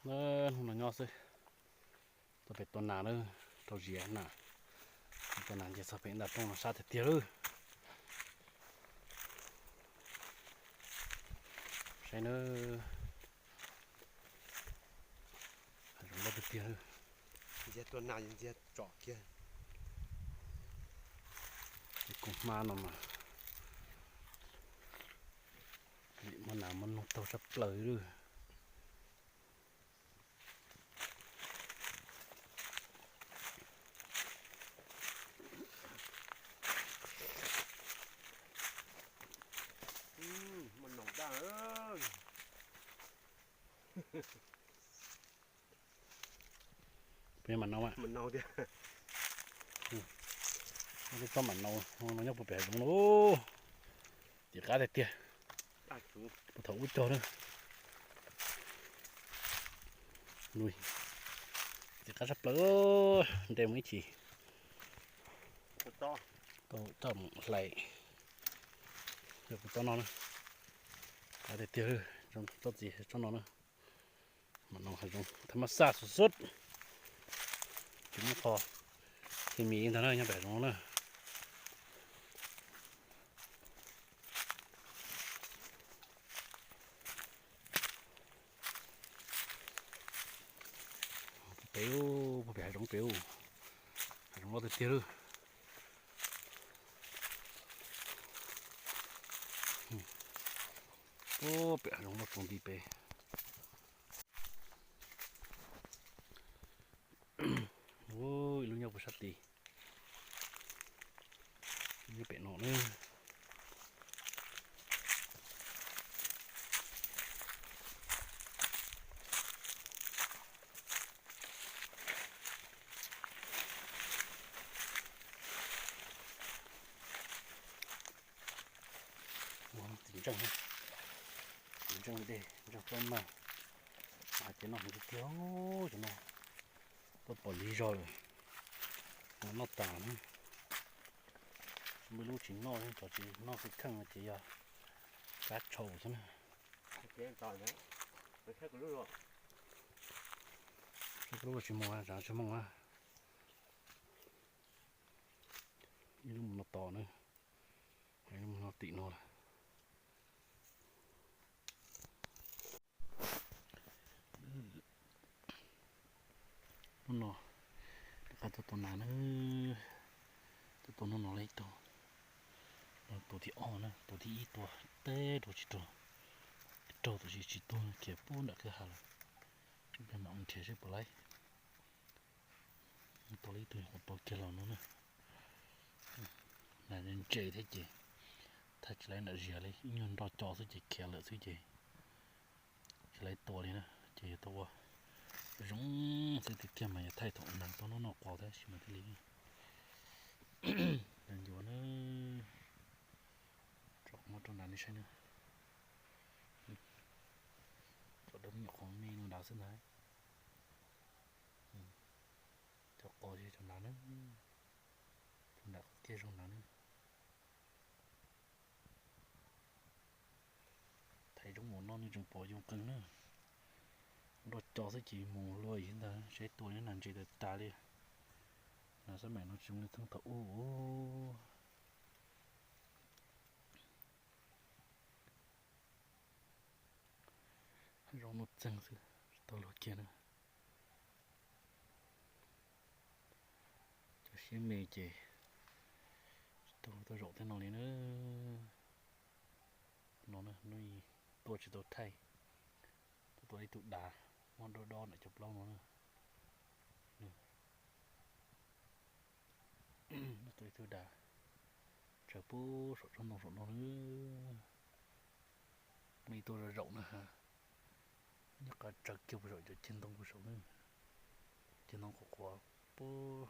Hnub no nyob xwb, txog pem tua nas na, rau ziav nas, tua nas nce txog pem nram rooj no sab tiag tiag lawm. Saib na, hav zoov loj tiag tiag. Ntxiag tua nas ntxiag tsom kiag. Ces koom hma no mas muaj nas muaj noog taug tshaj plaws li. Muaj noog daj. Peb mam nau, mam nau tiag. Tsob mam nau no nyob puag pem hav zoov no, tim qab tiag tiag. Puag thaum ub cog na. Tim qab tshaj plaws, nres mus ib chim. Tau mus hlais. Yog kuv tsob no na, qab tiag tiag, tsob txiv tsob no na. Mam no hav zoov thaj mab xaj xub xub, tsis muaj qhov khes mis ntag na, nyob pem hav zoov na. Pem, puag pem hav zoov pem, hav zoov loj tiag tiag lawm. Puag pem hav zoov loj txuas nti pem. Ib lub nyob puag sab tid, nyob pem no na. Ua txiv ntseej, txiv ntseej dej, ntseej plaub mag, ces noj heev tiag tiag, cov no tuaj pom lig zog lawm, noj tas na. Muaj lub tsis noj, cov tsis noj xwb kheej ces yog kab tshau xwb na. Saib kuv lub tsis mus, tsam tsis mus na. Ib lub mus no tos na, ib lub mus no tim no lawm. Hnub no rov qab tuaj tua nas na, tuaj tua hnub no li ib tug, tua thib ob na, tua thib ib tua teb rau tsis raug, raug tab sis tsis tuag, khiav puag nram kwj ha lawm. Peb mam mus nrhiav seb puas laib. Tua li ib tug qhuav tua kiag los no na. Nas ntse thiab ces thaij tsis laib nram ziav li, ib nyuag nroj co xwb ces khiav lawm xwb ces tsis laib tua li na. Ces yog tau ua zoo xwb tiag tiag mas yog thaij thaum nas tuaj noj noj qos tab sis mas thiaj li. Nas ncuav na, tso qhov muab rau nram nej saib na. Tso dawb me nyuam qhov me no nrad xwb ntag. Cov qos ces cov nrad na, cov nrad qhov tiaj zoo nrad na. Thaiv zoo mus no nws tseem pom yoo qees na. Nroj co xwb ces mus luaj ntag, saib tua nas ntse tas tas li. Nas xab maim no tsis zoo li thaum ub. Zoo nuj txeeg xwb, tsis tau luag kiag na. Cov siab me ces tsis tau luag tuaj zaum tej no li na. No na, hnub ib tuaj tsis tau thaij, tuaj tua ib tug dav, muab dob dob ntawm cov plaub no na. Tua ib tug dav, tsaws puag saum tsob ntoo saum no na. Hnub ib tuaj zaum zaum na ha, nyob qab tsaws kiag puag saum cov ceg ntoo puag saum na. Ceg ntoo qhuav qhuav puag